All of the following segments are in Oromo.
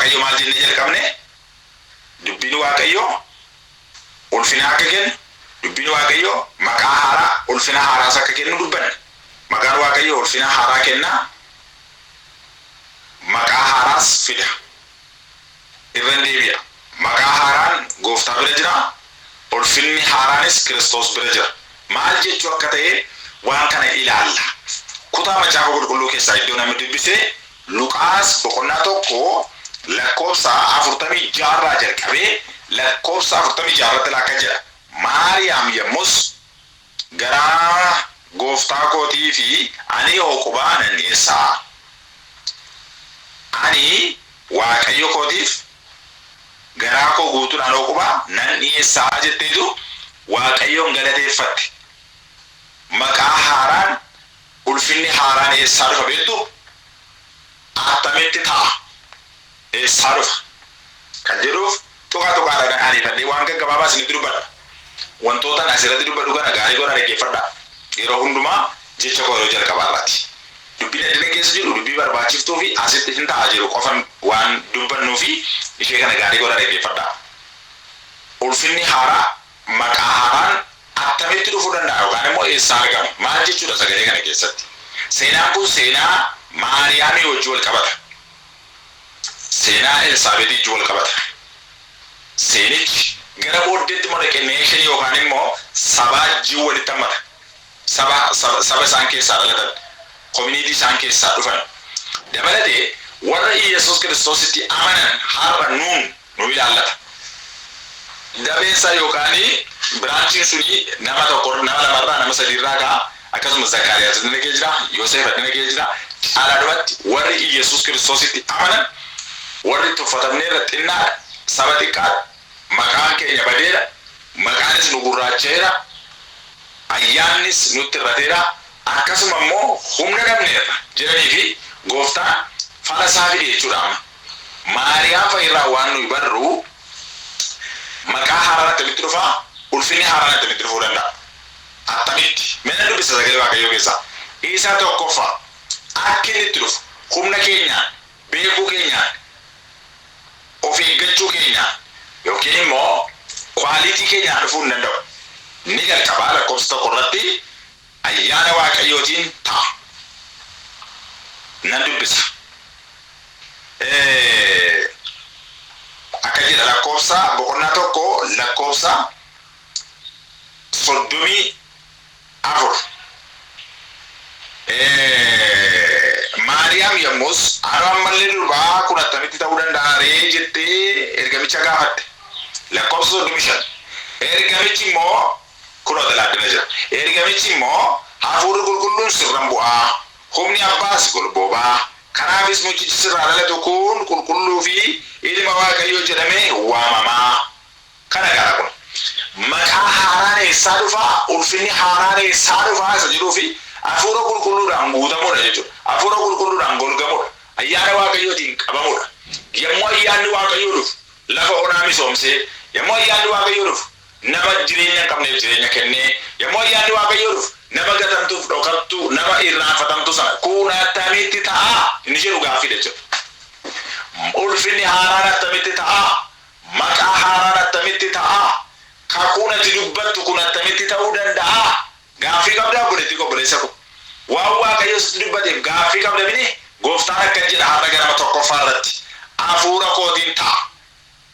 Waaqayyoo maal jennee jalqabne? Dubbiin Waaqayyoo ulfina akka kennu, dubbiin Waaqayyoo maqaa haaraa, ulfina haaraas akka kennu dubbanne. Maqaan Waaqayyoo ulfina haaraa kenna, maqaa haaraas fida. Irran deebi'a. Maqaa haaraan Gooftaa bira jira, ulfinni haaraanis Kiristoos bira jira. Maal jechuu akka ta'e waan kana ilaalla. Kutaa Macaafa Qulqulluu keessaa iddoo namni dubbise Luqaas boqonnaa 1 lakkoofsa 46 irraa jalqabee lakkoofsa 46 irratti akka jedha. Maariyaam yommus garaa Gooftaa kootii fi ani hooqubaa nan dhi'eessa. Ani Waaqayyo kootiif garaa koo guutuudhaan hooqubaa nan dhi'eessa jetteetu Waaqayyoon galateeffatte. Maqaa haaraan, ulfinni haaraan eessaa dhufa beektuu? Attamitti ta'a? Eessaa dhufa? Kan jedhuuf tuqaa tuqaadhaan ariifadhee waan gaggabaabaa isinitti dubbadha. Wantootan asirratti dubbadhu kana gaarii godhaa dhaggeeffadhaa. Yeroo hundumaa jecha koo yeroo jalqabaa irraati. Dubbiin addana keessa jiru dubbii barbaachiftuu fi asitti hin ta'a jedhu qofan waan dubbannuu fi ishee kana gaarii godhaa dhaggeeffadhaa. Ulfinni haaraa, maqaa haaraan attamitti dhufuu danda'a yookaan immoo eessaa argama? Maal jechuudha sagalee kana keessatti? Seenaan kun seenaa Maariyaamii wajjin wal qabata. Seenaa Elsaabeetii wajjin wal qabata. Seenichi gara booddeetti immoo dhaqee nation yookaan immoo sabaa wajjin walitti hammata. Saba, saba, saba isaan keessaa dhalatan, community isaan keessaa dhufan dabalatee warra Iyyasuus Kiristoositti amanan har'a nuun nu ilaallata. Dameen isaa yookaan branchiin suni nama tokko, nama lamarraa, nama sadiirraa ka'a. Akkasumas Zakkaariyaas addana kee jira, Yoseef addana kee jira. Caalaadhumatti warri Iyyasuus Kiristoositti amanan warri tuffatamneerra, xinnaadha, saba xiqqaadha, maqaan keenya badeera, maqaanis nu gurraacha'eera, ayyaannis nutti hir'ateera, akkasuma immoo humna dhabneerra jedhanii fi Gooftaan fala isaa fide jechuudha amma. Maariyaam fa'i irraa waan nuyi barru maqaa haaraan attamitti dhufa? Ulfinni haaraan attamitti dhufuu danda'a? Attamitti? Mee nan dubbisa sagalee Waaqayyoo keessaa. Isa tokkoffaa, akki inni itti dhufu humna keenyaan, beekuu keenyaan, of eeggachuu keenyaan yookiin immoo quality keenyaan dhufuu hin danda'u. Inni jalqabaa lakkoofsa 1 irratti ayyaana Waaqayyootiin ta'a. Nan dubbisa. Akka jedha lakkoofsa boqonnaa 1 lakkoofsa 34. Maariyaam yommus, Anoo ammallee durbaa, kun attamitti ta'uu danda'a ree? jettee ergamicha gaafatte. Lakkoofsa 35. Ergamichi immoo, kunoo talaaddina jira. Ergamichi immoo, Hafuurri Qulqulluun sirra in bu'a, humni Abbaa si golbooba, kanaafis mucichi sirraa dhalatu kun qulqulluu fi Ilma Waaqayyoo jedhamee waamama. Kana gaara kun. Maqaa haaraan eessaa dhufa? Ulfinni haaraan eessaa dhufa? Isa jedhuu fi Hafuura Qulqulluudhaan guutamuudha jechuudha. Hafuura Qulqulluudhaan golgamuudha. Ayyaana Waaqayyootiin qabamuudha. Yommuu ayyaanni Waaqayyoo dhufu lafa onaa misoomsee, yommuu ayyaanni Waaqayyoo dhufu nama jireenya hin qabneef jireenya kennee, yommuu ayyaanni Waaqayyoo dhufu nama gatamtuuf dhokattuu, nama irraanfatamtuu sana kun attamitti ta'a? Inni jedhu gaaffiidha jechuudha. Ulfinni haaraan attamitti ta'a? Maqaa haaraan attamitti ta'a? Kakuun ati dubbattu kun attamitti ta'uu danda'a? Gaaffii qabdaa obboleettii koo obboleessa koo? Waan Waaqayyo sitti dubbateef gaaffii qabda mini? Gooftaan akkas jedha har'a ganama tokkoffaa irratti Hafuura kootiin ta'a.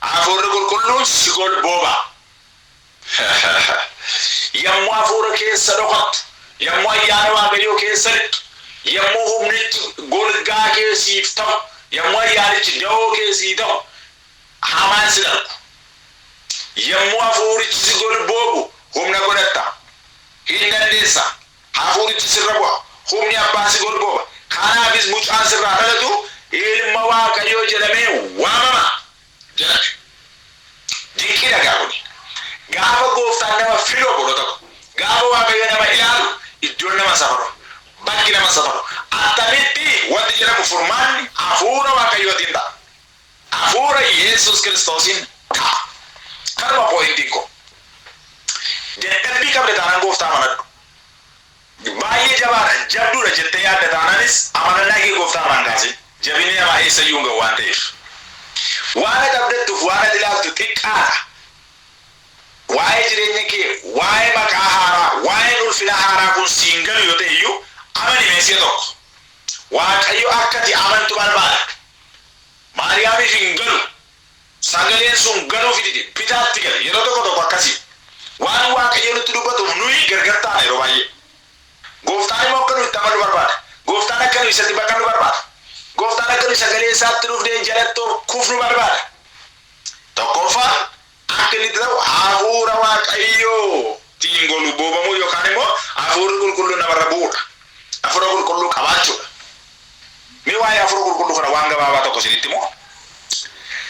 Hafuurri Qulqulluun si golbooba. Yommuu Hafuura keessa dhokattu, yommuu ayyaana Waaqayyoo keessa lixxu, yommuu humnichi golgaa kee siif ta'u, yommuu ayyaanichi da'oo kee sii ta'u, hamaan sin argu. Yommuu Hafuurichi si golboobu humna godhatta. Hin dandeessa. Hafuurichi sirra bu'a. Humni Abbaa si golbooba. Kanaafis mucaan sirraa dhalatu Ilma Waaqayyoo jedhamee waamama jedhame. Dinqiidha egaa kuni. Gaafa Gooftaan nama filu obboloota ko, gaafa Waaqayyo nama ilaalu iddoon nama hin safaru. Bakki nama hin safaru. Attamitti wanti jedhamu furmaanni Hafuura Waaqayyootiin ta'a. Hafuura Yesuus Kiristoosiin ta'a. Kanuma pointiin koo. Dadhabbii qabda taanaan Gooftaa amanadhu. Baay'ee jabaadha, jabduudha jettee yaadda taanaanis amanannaa kee Gooftaa irraa hin kaasin. Jabinni namaa eessayyuu hin ga'u waan ta'eef. Waan ati abdattuuf waan ati ilaaltu xiqqaadha. Waa'ee jireenya kee, waa'ee maqaa haaraa, waa'een ulfina haaraa kun siin galu yoo ta'e iyyuu amani meesee tokko. Waaqayyo akka ati amantu barbaada. Maariyaamiif hin galu. Sagaleen sun galuuf dide, bitaatti gale. Yeroo tokko tokko akkasii. Waan Waaqayyo nutti dubbatuuf nuyi gargar taana yeroo baay'ee. Gooftaan immoo akka nuyi itti amannu barbaada. Gooftaan akka nuyi isatti baqannu barbaada. Gooftaan akka nuyi sagalee isaatti dhufnee jalatti ol kufnu barbaada. Tokkoffaan akka inni itti ta'u hafuura Waaqayyootiin golu boobamuu yookaan immoo hafuurri qulqulluun namarra bu'uudha. Hafuura qulqulluu qabaachuudha. Mee waa'ee hafuura qulqulluu kana waan gabaabaa tokko isinitti himu.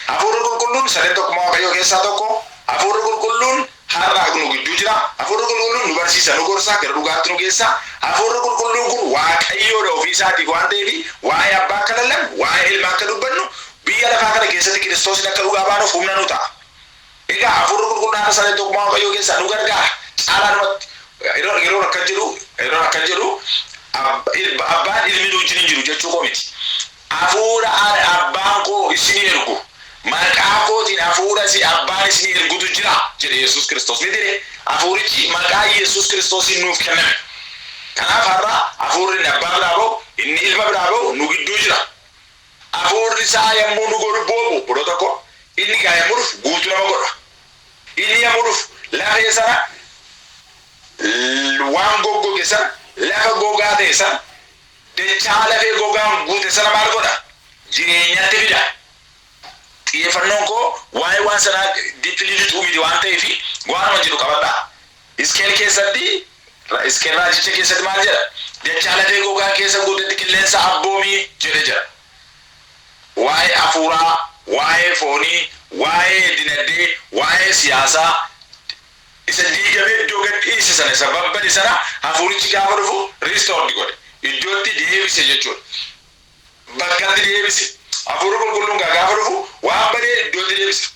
Hafuurri qulqulluun sadan tokkummaa Waaqayyoo keessaa tokko. Hafuurri qulqulluun har'a nu gidduu jira. Hafuurri qulqulluun nu barsiisa, nu gorsa, gara dhugaatti nu geessa. Hafuurri qulqulluun kun Waaqayyoodha ofii isaatiif waan ta'eef waa'ee abbaa akka lallabnu, waa'ee ilmaa akka dubbannu, biyya lafaa kana keessatti Kiristoosin akka dhugaa baanuuf humna nu ta'a. Egaa hafuurri qulqulluun har'a sadan tokkummaa Waaqayyoo keessaa nu gargaara. Caalaadhumatti yeroo akkan jedhu yeroo akkan jedhu abbaan ilmi nu wajjin hin jiru jechuu koo miti. Hafuura abbaan koo isinii ergu, maqaa kootiin hafuura si abbaan isinii ergutu jira jedhe Yesuus Kiristoos. Miti ree? Hafuurichi maqaa Yesuus Kiristoosiin nuuf kenname. Kanaaf har'a hafuurri inni abbaa biraa ba'u, inni ilma biraa ba'u nu gidduu jira. Hafuurri isaa yommuu nu godhu boobu obboloota koo, inni gaa yommuu dhufu guutuu nama godha. Inni yommuu dhufu lafee sana waan goggoge sana, lafa gogaa ta'e sana, dachaa lafee gogaan guute sana maal godha? Jireenyatti fida. Xiyyeeffannoon koo waa'ee waan sanaa deeply lixuu miti waan ta'eef waanuma jedhu qabadhaa. Hisqeel keessatti, Hisqeel raajicha keessatti maal jedha? Dachaa lafee gogaan keessa guutetti qilleensa abboomii jedhe jedha. Waa'ee hafuuraa, waa'ee foonii, waa'ee dinagdee, waa'ee siyaasaa isa diigamee iddoo gad dhiise sana, isa babbade sana hafuurichi gaafa dhufu restored godhe. Iddootti deebise jechuudha. Bakkatti deebise. Hafuurri qulqulluun gaafa dhufu waan badee iddootti deebisa.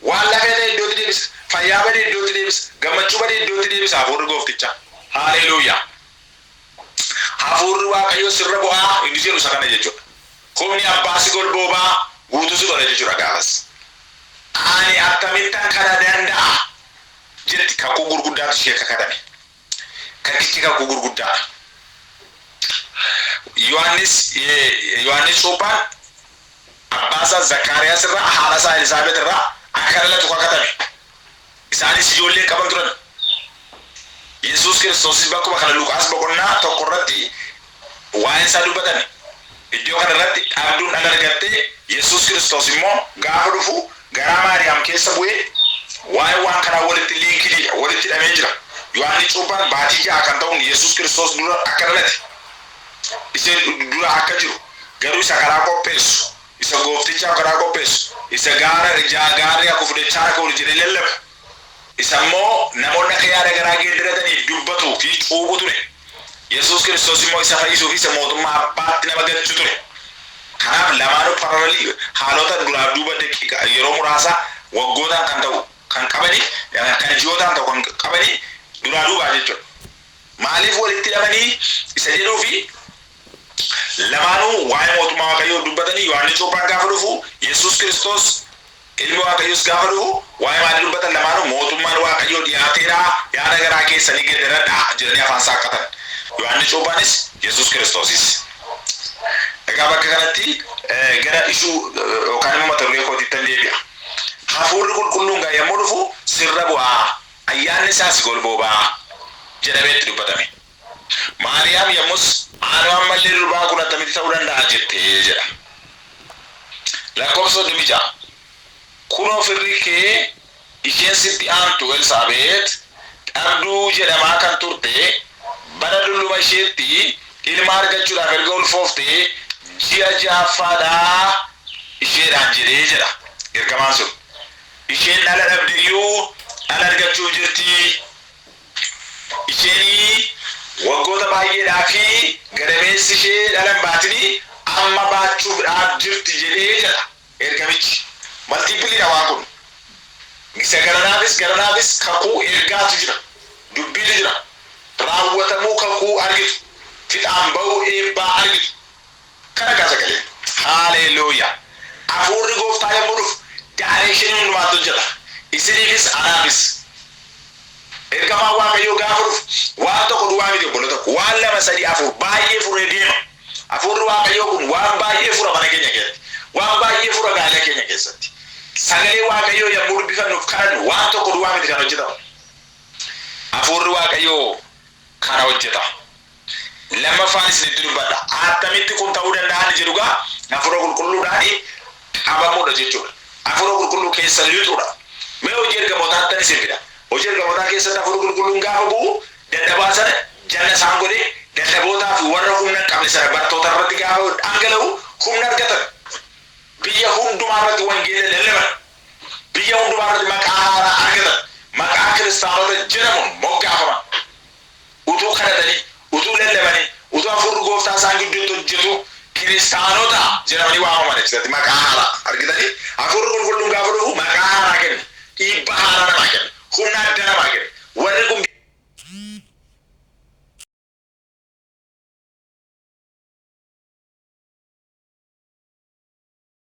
Waan lafee ta'e iddootti deebisa. Fayyaa badee iddootti deebisa. Gammachuu badee iddootti deebisa hafuurri gooftichaa. Haaleluuyaa. Hafuurri Waaqayyoo sirra bu'aa inni jedhu isa kana jechuudha. Humni abbaa si golboobaa guutuu si godha jechuudha gaafas. Ani akkamittan kana danda'a jetti kakuu gurguddaatu ishee kakatame. Kakichi kakuu gurguddaadha. Yohaannis Cuuphaan abbaa isaa Zakkaariyaas irraa, haadha isaa Elsaabeet irraa akka dhalatu kakatame. Isaanis ijoollee qaban turan. Yesuus Kiristoosis bakkuma kana Luqaas boqonnaa 1 irratti waa'een isaa dubbatame. Iddoo kana irratti dhabduun dhala argattee, Yesuus Kiristoos immoo gaafa dhufu garaa Maariyaam keessa bu'ee waa'ee waan kanaa walitti linkidiidha, walitti hidhamee jira. Yohaannis Cuuphaan baatii 6 kan ta'uun Yesuus Kiristoos dura akka dhalate, isa dura akka jiru, garuu isa karaa qopheessu, isa gooftichaaf karaa qopheessu, isa gaara gaarri akka kufu dachaan akka ol jedhee lallabu, isa immoo namoonni akka yaada garaa geeddarataniif dubbatuu fi cuuphu ture. Yesuus Kiristoos immoo isa fayyisuu fi isa mootummaa abbaatti nama galchu ture. Kanaaf lamaanuu parallel haalota duraaf duuba daqiiqa yeroo muraasa waggootaan kan ta'u kan qabanii, kan ji'ootaan ta'u kan qabanii duraa duubaa jechuudha. Maaliif walitti hidhamanii isa jedhuu fi lamaanuu waa'ee mootummaa Waaqayyoo dubbatanii. Yohaannis Cuuphaan gaafa dhufu, Yesuus Kiristoos ilmi Waaqayyoos gaafa dhufu waa'ee maalii dubbatan lamaanuu? Mootummaan Waaqayyoo dhiyaateera, yaada garaa keessanii geeddaradhaa jedhanii afaan saaqqatan. Yohaannis Cuuphaanis Yesuus Kiristoosis. Egaa bakka kanatti gara ishuu yookaan immoo mata duree kootiittan deebi'a. Hafuurri qulqulluun gaa yommuu dhufu sirra bu'aa, ayyaanni isaas golboobaa jedhamee itti dubbatame. Maariyaam yommus, Anoo ammallee durbaa, kun attamitti ta'uu danda'a jettee jedha. Lakkoofsa 36. Kunoo firri kee isheen sitti aantu Elsaabeet dhabduu jedhamaa kan turte bara dulluma isheetti ilma argachuudhaaf erga ulfooftee ji'a ja'affaadha isheedhaan jedhee jedha ergamaan sun. Isheen dhala dhabde iyyuu dhala argachuuf jirti. Isheen waggoota baay'eedhaa fi gadameessi ishee dhala hin baatini amma baachuufdhaaf jirti jedhee jedha ergamichi. Multipleiidha waan kun. Isa garanaafis garanaafis kakuu ergaatu jira. Dubbiitu jira. Raawwatamuu kakuu argitu. Fixaan ba'uu eebbaa argitu. Kana gaa sagaleen. Haaleluuyaa. Hafuurri gooftaa yommuu dhufu direction hundumaatti hojjeta. Isiniifis anaafis. Ergamaan Waaqayyoo gaafa dhufu waan tokko duwwaa miti, obbolo tokko, waan lama, sadii, afur baay'ee furee deema. Hafuurri Waaqayyoo kun waan baay'ee fura mana keenya keessatti. Waan baay'ee fura gaa'ela keenya keessatti. Sagalee Waaqayyoo yommuu dubbifannuuf kadhannu waan tokko duwwaa miti kan hojjetamu. Hafuurri Waaqayyoo kana hojjeta. Lammaffaan isinitti dubbadha. Attamitti kun ta'uu danda'a jedhu gaa, hafuura qulqulluudhaan qabamuudha jechuudha. Hafuura qulqulluu keessa lixuudha. Mee Hojii Ergamootaatti isin fida. Hojii Ergamootaa keessatti hafuura qulqulluun gaafa bu'u dadhabaa sana jala isaan godhee, dadhabootaa fi warra humna hin qabne sana bartoota irratti gaafa dhangala'u humna argatan. Biyya hundumaa irratti wangeela lallaban. Biyya hundumaa irratti maqaa haaraa argatan. Maqaa kiristaanota jedhamuun moggaafaman. Utuu kadhatanii, utuu lallabanii, utuu hafuurri gooftaa isaan gidduutti hojjetu kiristaanota jedhamanii waamaman ibsatti maqaa haaraa argitanii. Hafuurri qulqulluun gaafa dhufu maqaa haaraa kenna. Dhiibbaa haaraa namaa kenna. Humna addaa namaa kenna.